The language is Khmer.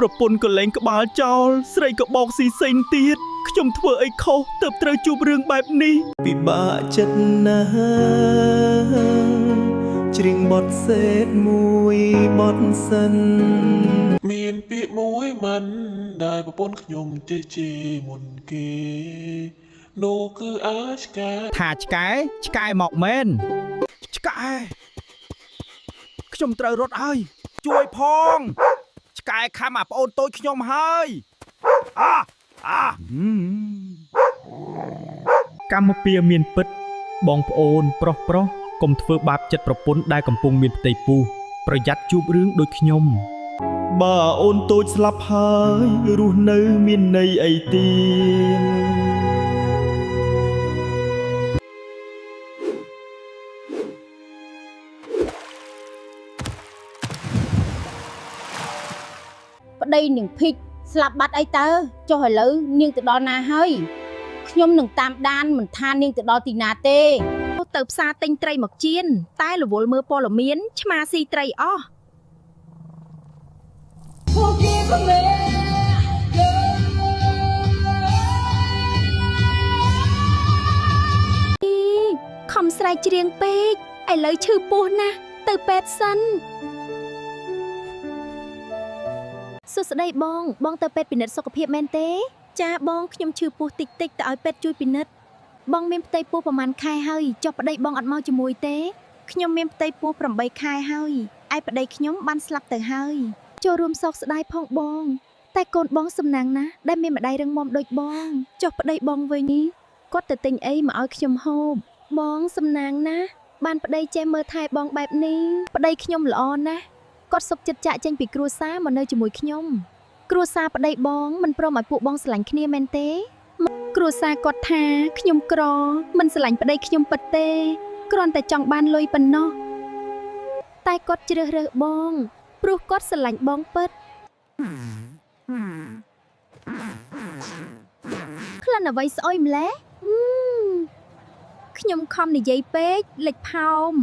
ប្រពន្ធក៏លែងក្បាលចោលស្រីក៏បោកស៊ីសេងទៀតខ្ញុំធ្វើអីខុសទើបត្រូវជួបរឿងបែបនេះ ពិបាកចិត្តណាស់ច្រៀងបទសេតមួយបទសិន មានពាក្យមួយមិនដែលប្រពន្ធខ្ញុំចេះជេរមុនគេនោះគឺអាឆ្កែ ថាឆ្កែឆ្កែមកមែនឆ្កែខ្ញុំត្រូវរត់ហើយជួយផងឆ្កែខំអាប្អូនតូចខ្ញុំហើយអាអាកម្មពៀមានពិត បងប្អូនប្រុសប្រុសកុំធ្វើបាបចិត្តប្រពន្ធដែលកំពុងមានផ្ទៃពោះប្រយ័ត្នជួបរឿងដូចខ្ញុំ បើអូនតូចស្លាប់ហើយរស់នៅមានន័យអីទៀត ប្តីនាងភិចស្លាប់បាត់អីតើចុះឥឡូវនាងទៅដល់ណាហើយខ្ញុំនឹងតាមដានមិនថានាងទៅដល់ទីណាទេ ទៅផ្សារទិញត្រីមកចៀនតែរវល់មើលព័ត៌មានឆ្មាស៊ីត្រីអស់ ខំស្រែកច្រៀងពេកឥឡូវឈឺពោះណាស់ទៅពេទ្យសិនសួស្តីបង បងទៅពេទ្យពិនិត្យសុខភាពមែនទេ ចាបងខ្ញុំឈឺពោះតិចតិចទៅឲ្យពេទ្យជួយពិនិត្យបងមានផ្ទៃពោះប្រហែលខែហើយចុះប្តីបងអត់មកជាមួយទេខ្ញុំមានផ្ទៃពោះ8ខែហើយឯប្តីខ្ញុំបានស្លាប់ទៅហើយចូលរួមសោកស្ដាយផងបង តែកូនបងសំណាងណាស់ដែលមានម្ដាយរឹងមាំដូចបងចុះប្តីបងវិញគាត់ទៅទិញអីមកឲ្យខ្ញុំហូប បងសំណាងណាស់បានប្តីចេះមើលថែបងបែបនេះប្តីខ្ញុំល្អណាស់គាត់សុខចិត្តចាក់ចេញពីគ្រួសារមកនៅជាមួយខ្ញុំគ្រួសារប្តីបងមិនព្រមឲ្យពួកបងស្រឡាញ់គ្នាមែនទេគ្រួសារគាត់ថាខ្ញុំក្រមិនស្រឡាញ់ប្តីខ្ញុំពិតទេគ្រាន់តែចង់បានលុយប៉ុណ្ណោះតែគាត់ជ្រើសរើសបង ព្រោះគាត់ស្រឡាញ់បងពិតក្លិនអ្វីស្អុយម្ល៉េះហឹម ខ្ញុំខំនិយាយពេកលិចផោម